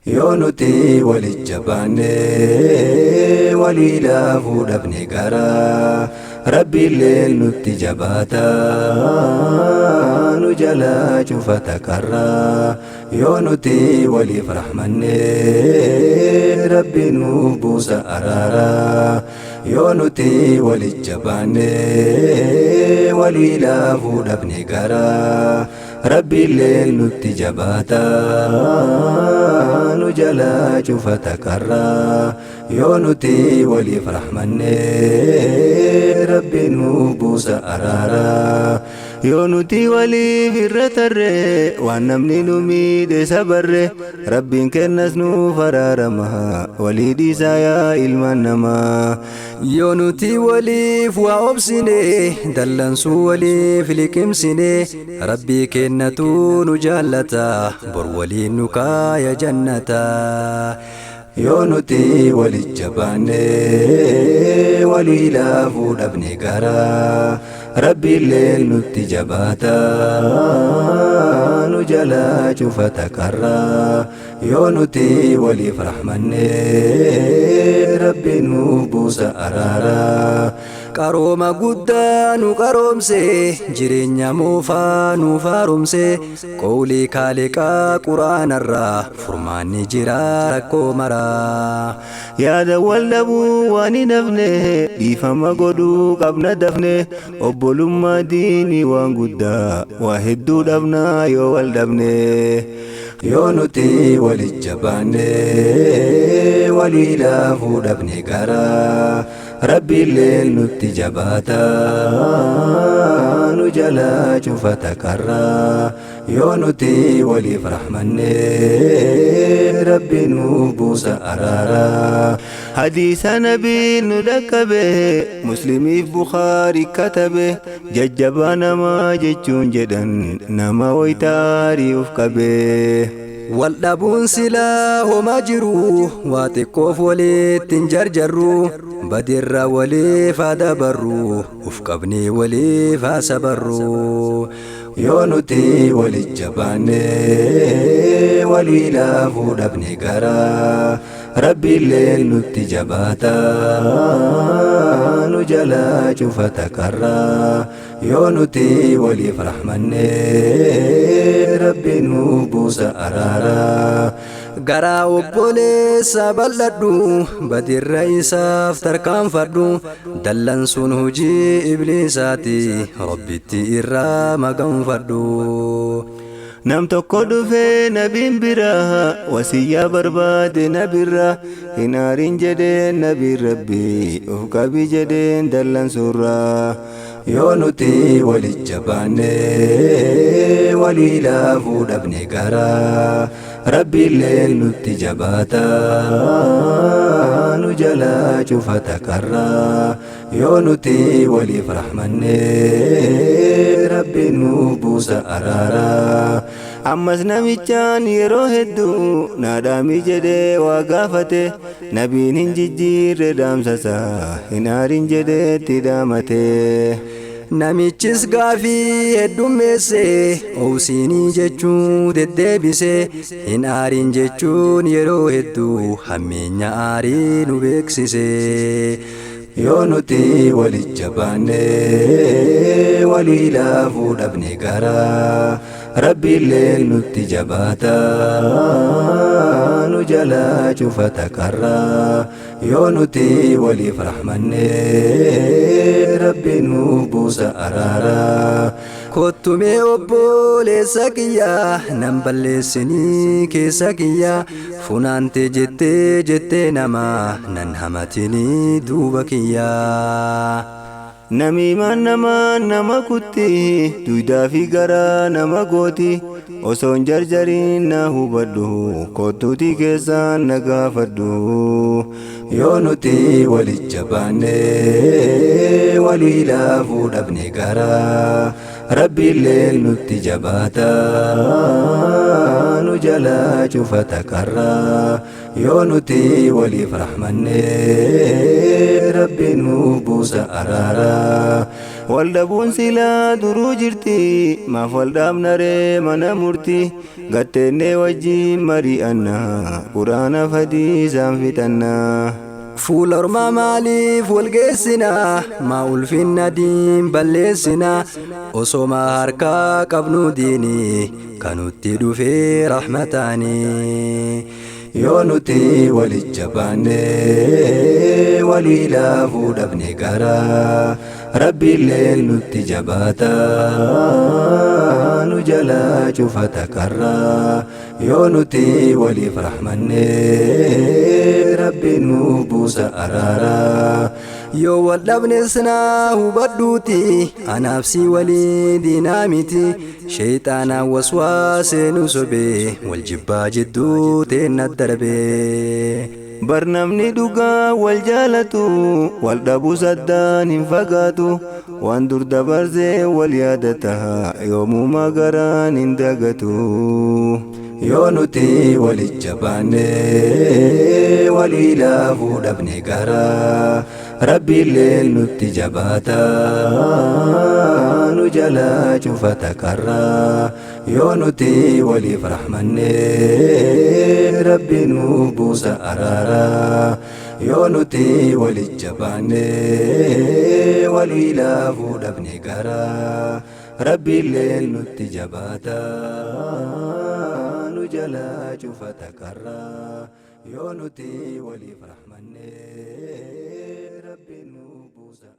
Yoo nuti walit jabaanne walii laafuu dhabne garaa, Rabbiillee nutti jabaata nu jalaa cufata karraa. Yoo nuti waliif rahmanne, Rabbi nuuf buusa araaraa. Yoo nuti walit jabaanne walii laafuu dhabne garaa, Rabbiillee nutti jabaata nu jalaa cufata karraa. Yoo nuti waliif rahmanne, Rabbi nuuf buusa araaraa. Yoo nuti waliif irra tarre, waan namni nu miidhe sabarre, Rabbiin kennas nuuf araarama. Walii dhiisaa yaa ilmaan namaa. Yoo nuti waliif waa obsine, dallansuu waliif liqimsine, Rabbii kennatu nu jaallata, bor waliin nu kaaya jannata. Yoo nuti walit jabaanne walii laafuu dhabne garaa, Rabbiillee nutti jabaata nu jalaa cufata karraa. Yoo nuti waliif rahmanne, Rabbi nuuf buusa araaraa. Qarooma guddaa nu qaroomse, jireenya moofaa nu haaromse, qowlii kaaliqaa quraanarraa furmaanni jira rakkoo maraa. Yaada wal dhabuu waan hin hafne, dhiifama godhuu qabna dafne. Obbolummaa diinii waan guddaa, waa hedduu dhabnaa yoo wal dhabne. Yoo nuti walit jabaanne walii laafuu dhabne garaa, Rabbiillee nutti jabaata nu jalaa cufata karraa. Yoo nuti waliif rahmanne, Rabbi nuuf buusa araaraa. Hadiisa nabiin nu dhaqqabe, Muslimiif Bukhaari katabe, jajjabaa namaa jechuun jedhan nama waytaarii uf qabe. Wal dhabuun silaa homaa jiru, waa xiqqoof walitti hin jarjarru, badirra waliif haa dabarru, uf qabnee waliif haa sabarru. Yoo nuti walit jabaanne walii laafuu dhabne garaa, Rabbiillee nutti jabaata nu jalaa cufata karraa. Yoo nuti waliif rahmanne, Rabbi nuuf buusa araaraa. Garaa obboleessa bal'adhu, badirra isaaf tarkaanfadhu, dallansuun hojii ibliisaati, Rabbitti irraa maganfadhu. Nam tokko dhufee nabiin bira, wasiyyaa barbaade nabirra. Hin aarin jedheen nabiin Rabbii, uf qabi jedheen dallansuurraa. Yoo nuti walit jabaanne walii laafuu dhabne garaa, Rabbiillee nutti jabaata nu jalaa cufata karraa. Yoo nuti waliif rahmanne, Rabbi nuuf buusa araaraa. Ammas namichaan yeroo hedduu naadhaami jedhee waa gaafate, nabiin hin jijjiirre dhaamsasaa, hin aarin jedheetti dhaamate. Namichis gaafii heddummeesse, obsiinii jechuu deddeebise, hin aarin jechuun yeroo hedduu hammeenya aarii nu beeksise. Yoo nuti walit jabaanne walii laafuu dhabne garaa, Rabbiillee nutti jabaata nu jalaa cufata karraa. Yoo nuti waliif rahmanne, Rabbi nuuf buusa araaraa. Kottumee obboleessa kiyya, nan balleessinii keessa kiyya, funaante jettee jettee nama nan hamatinii duuba kiyya. Namiimaan namaa nama kutti, duydaa fi garaa nama gooti. Osoon jarjariin na hubadhu, kottuutii keessaan na gaafadhu. Yoo nuti walit jabaanne walii laafuu dhabne garaa, Rabbiillee nutti jabaata nu jalaa cufata karraa. Yoo nuti waliif rahmanne, Rabbi nuuf buusa araaraa. Wal dhabuun silaa duruu jirti, maaf wal dhaabna ree mana murti? Gatteennee wajjiin mari'anna, quraana hadiisaan fixanna. Fuula ormaa maaliif wal geessina? Maa ulfinna diin balleessina? Osoma harkaa qabnu diini kanutti dhufee rahmataanii. Yoo nuti walit jabaanne, walii laafuu dhabne garaa, Rabbiillee nutti jabaata, nu jalaa cufata karraa. Yoo nuti waliif rahmanne, Rabbi nuuf buusa araaraa. Yoo wal dhabnes naa hubadhuuti, anaaf si walii diinaa miti. Sheeyxaanaan waswaasee nu sobee wal jibbaa jidduu teenna darbee. Bar namni dhugaa wal jaalatu wal dhabus addaan hin fagaatu. Waan dur dabarsee wal yaadata, yoomuma garaan hin dagatu. Yoo nuti walit jabaanne, walii laafuu dhabne garaa, Rabbiillee nutti jabaata, nu jalaa cufata karraa. Yoo nuti waliif rahmanne, Rabbi nuuf buusa araaraa. Yoo nuti walit jabaanne, walii laafuu dhabne garaa, Rabbiillee nutti jabaata, nu jalaa cufata karraa. Yoo nuti waliif rahmanne, Rabbi nuuf buusa.